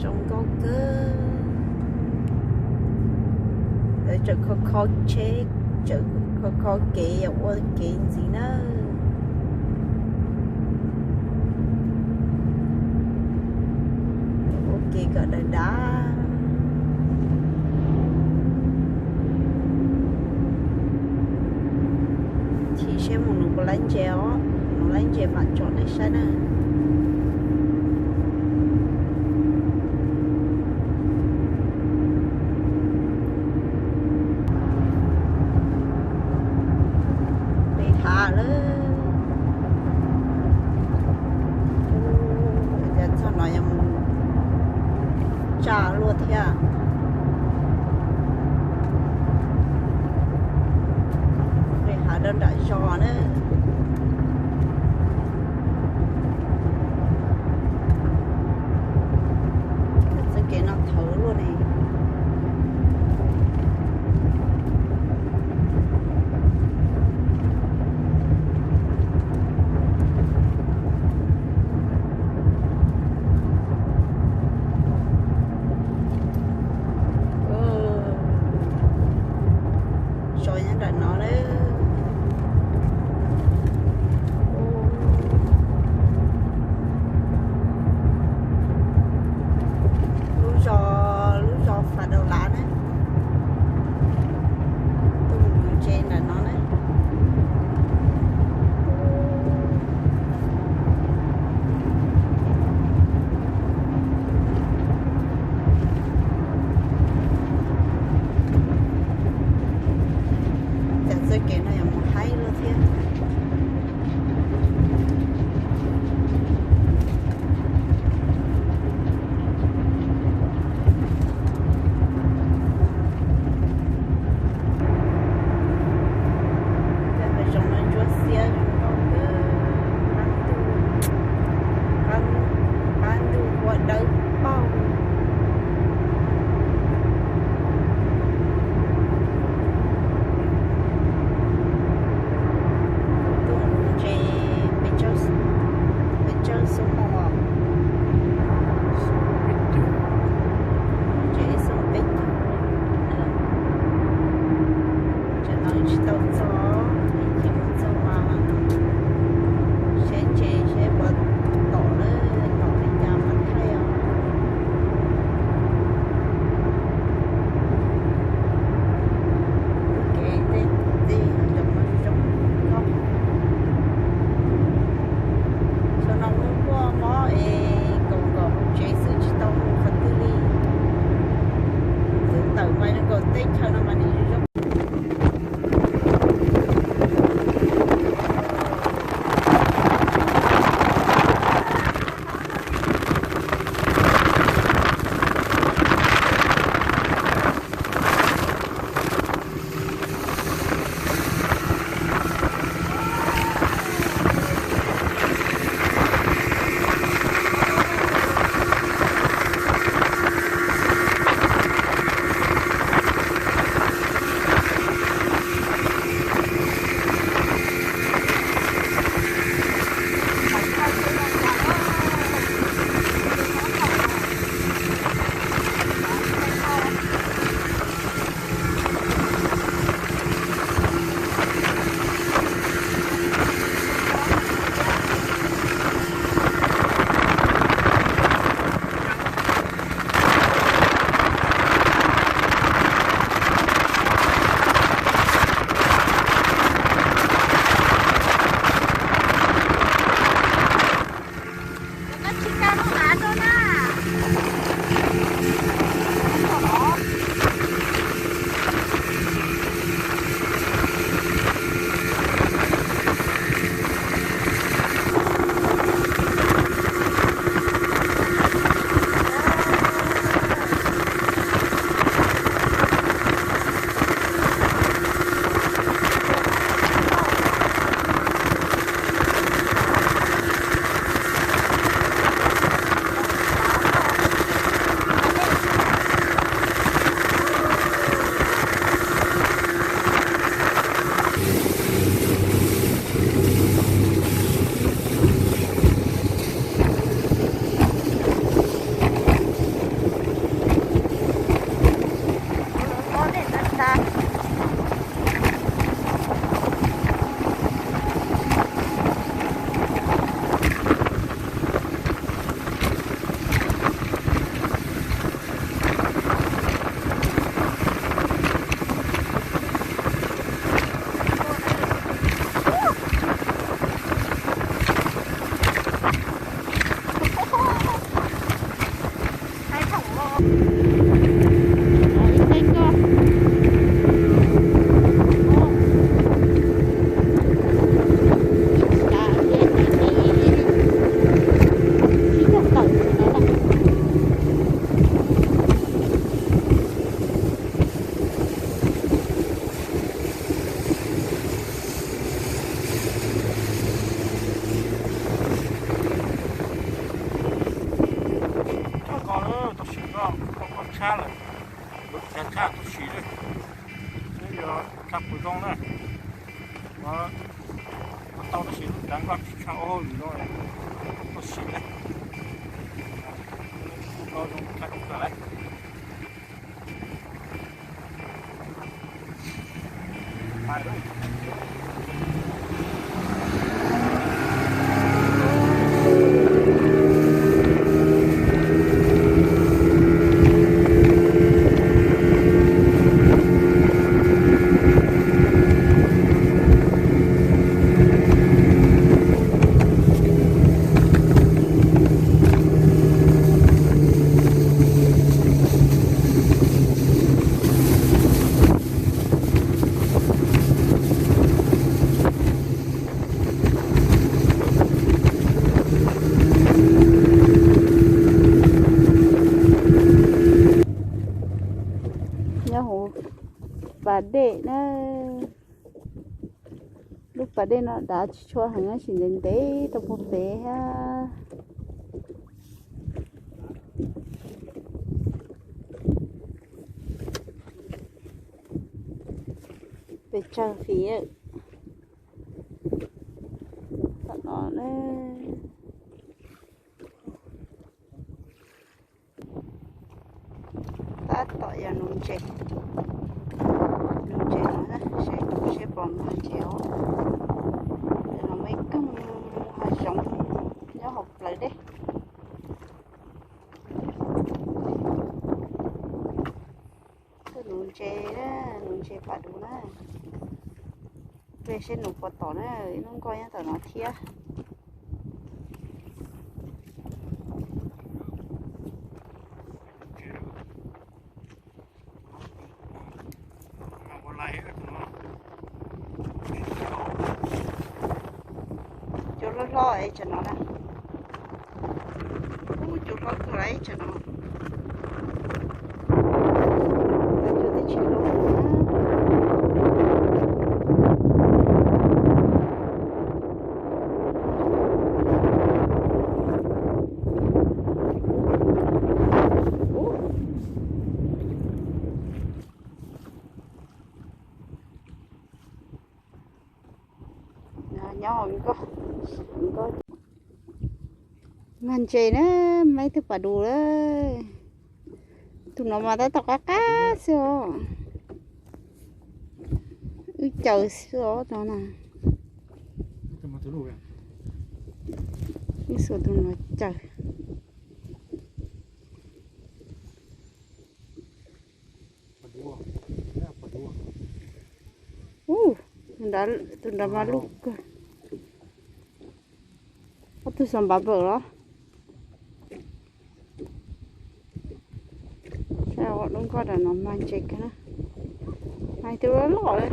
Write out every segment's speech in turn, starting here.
Zoo nkauj kawg. Lawv tseem kho kho tsheb, tseem kho kho kev, ua kev ntxiv na. Ua kev kom dav dav. Chim siab mus, nws puas laib ntses os, nws laib ntses mam tsom nej saib na. Pem hav lawm. Ua cas txog no yuav mus tsa luaj thiab. Pem hav rau nram zos na. Txoj kev no thaum luaj ne. Zos nyob nram no lawm. Lub zos, lub zos Fas Daus Lav na. Tuaj mus yuav ntses nram no na. Cas txoj kev no yuav mus haib luaj thiab. Tej hav zoov no ntsuab xiab zoo nkauj kawg, qab ntuj, qab, qab ntuj ua dawb paug. Tuaj ntses pes tsawg, pes tsawg xuab moos os. Ntses xuab moos peb caug. Tsam no tsis tau txog, ib chim mus txog mas seb ntses seb puas tom lawm, tom li cas mas thaij os. Kev tej tej cov no zoo nkauj. Xyoo no muaj muaj mob es kaum nkaus hauv tsev xwb tsis tau mus qhov twg li. Twb tawm mas zoo nkaus teb chaws no mas nim zoo zoo. Txhob koj lawm, tau sim koj, koj tshab lawm, lub cav tshab tau sim lawm, seb yuav tshab puas zoo na. Koj tau tab sis lub cav nkoj tsis tshab ua li no, tau sim lawm. Kuj koj zoo tshab kawg lawm. Nyob hauv pas dej na. Lub pas dej no dav tsis tshua heev tab sis ntev ntev tau puag pem thiab. Pes tsawg fiv. Tom no na. Tab tom yog nuv ntses, nuv ntses no na, seb, seb pom mag ntses os. Cov no muaj ib koog hav zoov nyob hauv plawv dej. Tuaj nuv ntses na, nuv ntses pas duv na. Peb seb nuv puas tom na, ib lub nkoj nyob tom no thiab. Cua hlob hlob es tsam no na. Ub, cua hlob kawg lawm tsam no. Cua twb tsis hlob. Nyob hauv nkoj, nkoj. Mag ntses na, mag ib tug pas duv lawm. Tus no mas tab tom qab qab xwb os. Wb caws xwb os no na. Wb xuas tus no caws. Ub, tus nrad mas loj kawg. Ob tug xov npav npawm los. Saib lub nkoj nram no mag ntses kawg na. Mag tus loj loj li.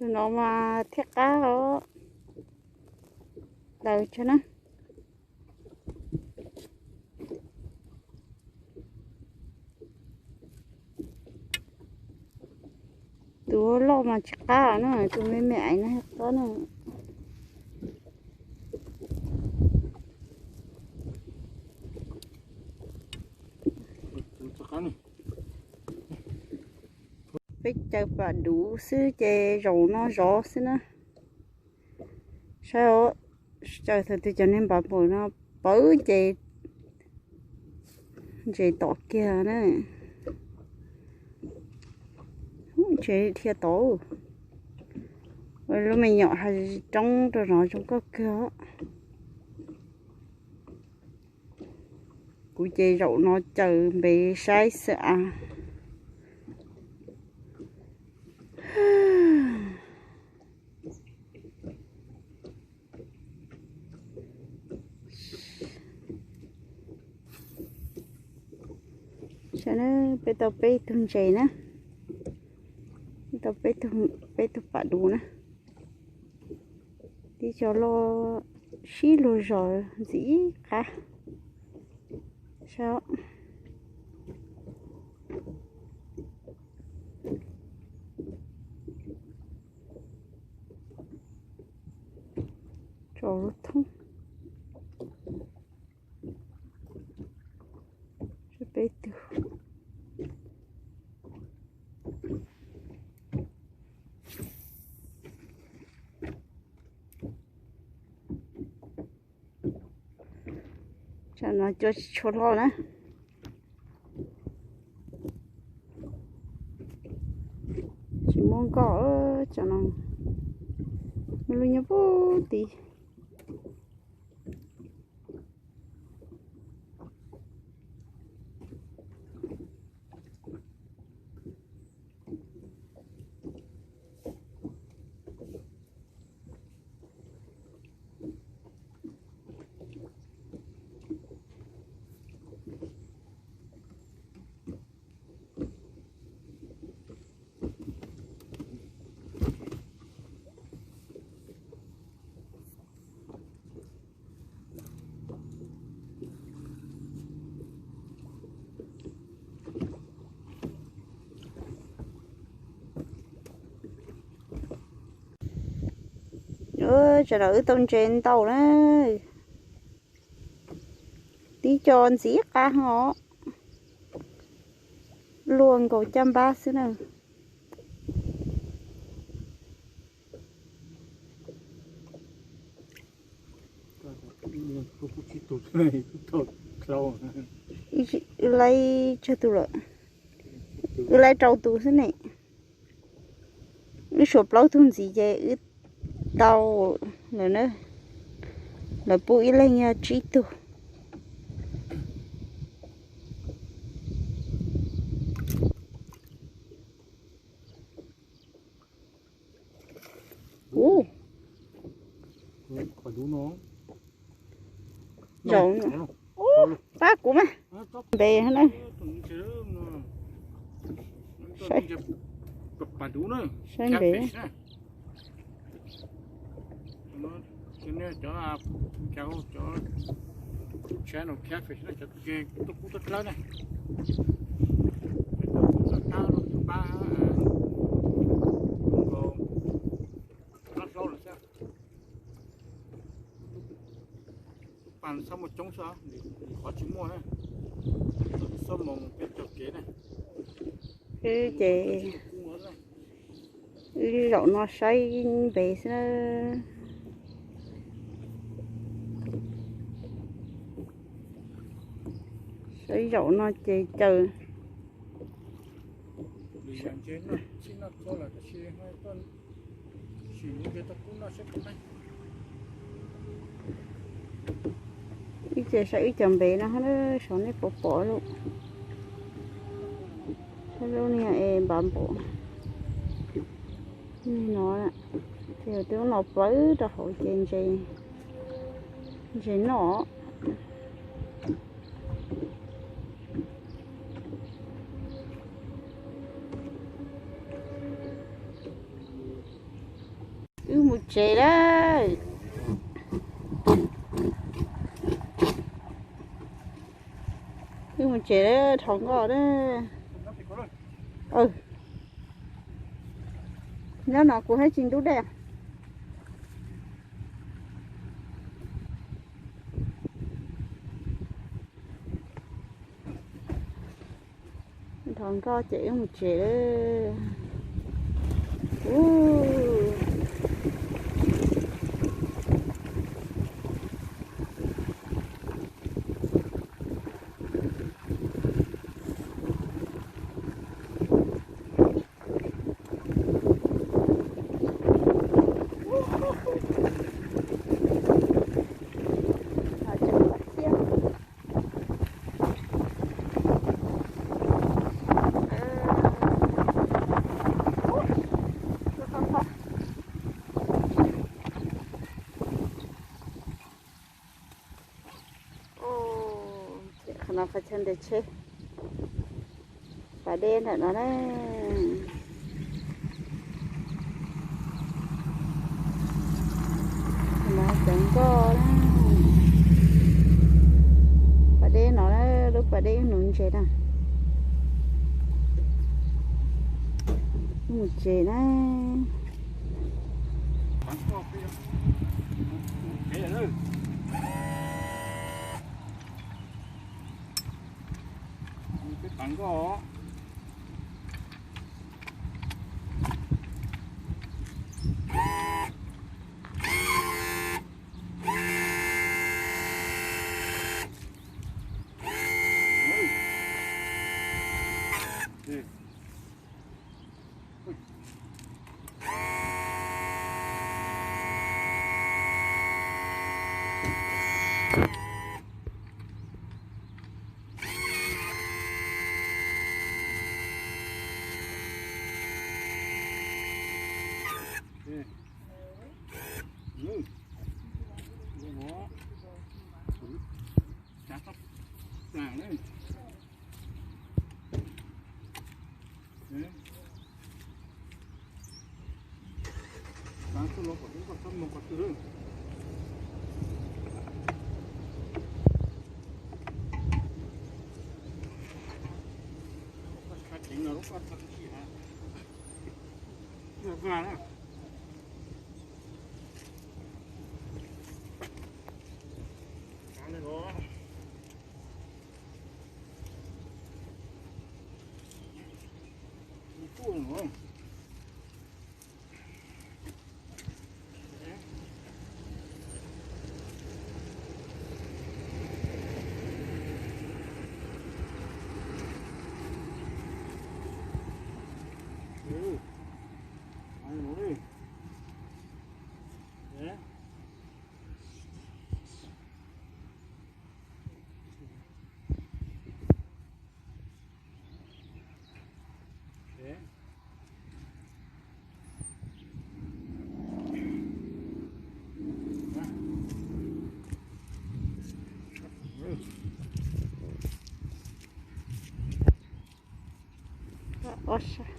Tus no mas thiaj qab os. Daws tso na. Tus loj mas tsis qab na, tus me me aiv no thiaj qab na. Peb caws pas duv xwb ces zaum no zov xwb na. Saib, caws thaum twg cov niag npav npawm no pawv ces ntses tom kiag na. Ntses dhia tod. Ua lub me nyuam hav roob rau no zoo nkauj kawg. Kuv ces zaum no caws npev saib xwb as. Saib na, peb tau peb tug ntses na, tau peb tug, peb tug pam dub na. Tib co loj sib luag zos ntxim qab. Saib, tso lub thoob. Peb tug. Tsam no cua tsis tshua loj na. Tsis muaj nkoj, tsam no muaj lub nyob pub tid. Tsam no wb tau ntses ntau na. Tib co ntxim qab os. Luaj nkaus caj npab xwb na. Wb laib tsawg tus lawm? Wb laib rau tus xwb ne. Wb suav plaub tug ntxiv ces wb tau lawm na. Lawv pub ib leeg yog tsib tug. Ub, zaum, ub, pab kuv mas. Npe na. Saib npe. Tub pas txhob muaj coob xwb, qhov tsis muaj na, txhob mus peb cog kev na. Ces wb zaum no saib npe xwb na. Saib zaum no ces caws. Ib ce saib wb cov npe no, saib nej puas pom lub, lub niag es npav npaum no. Ces twb no plawv rau hauv ces ntses noj. Wb mus tsev lawm. Wb mus tsev lawm, thov nkoj lawm. Nyob no kuv thiaj tsis ntub dej. Thov nkoj ces wb mus tsev lawm. No qhov chaw nres tsheb, pas dej ntawm no na. No cov nkoj na. Pas dej no na, lub pas dej wb nuv ntses na. Wb mus tsev na. Peb pas nkoj. Ob sab,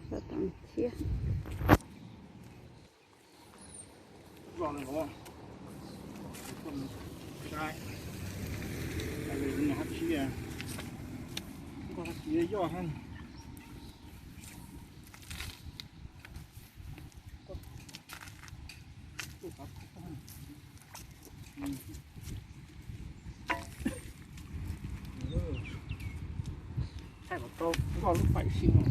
sab tom thiab. Thaij kom tau nkoj lub paim si no.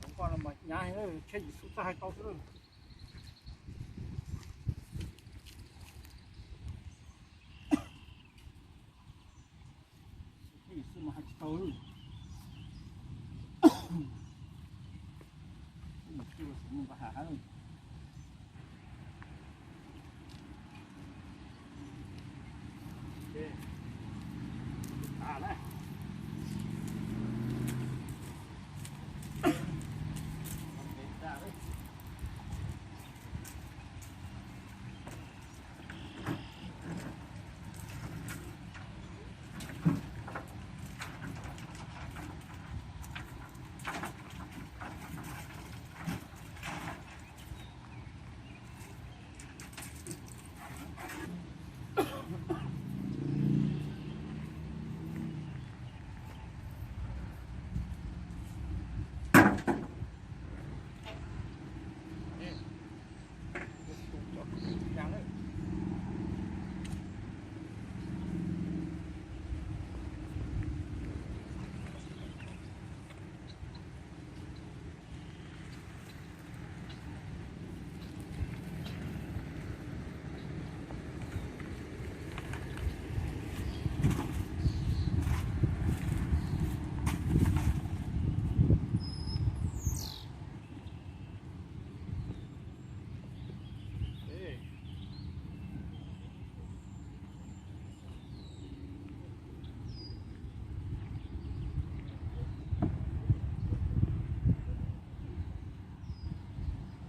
Nkoj no mas hnyav heev, tsheb yim xub txaj hais tau xwb. Tsheb yim xub mas hais tsis tau. Tsheb yim xub los xav mus nqa has hab.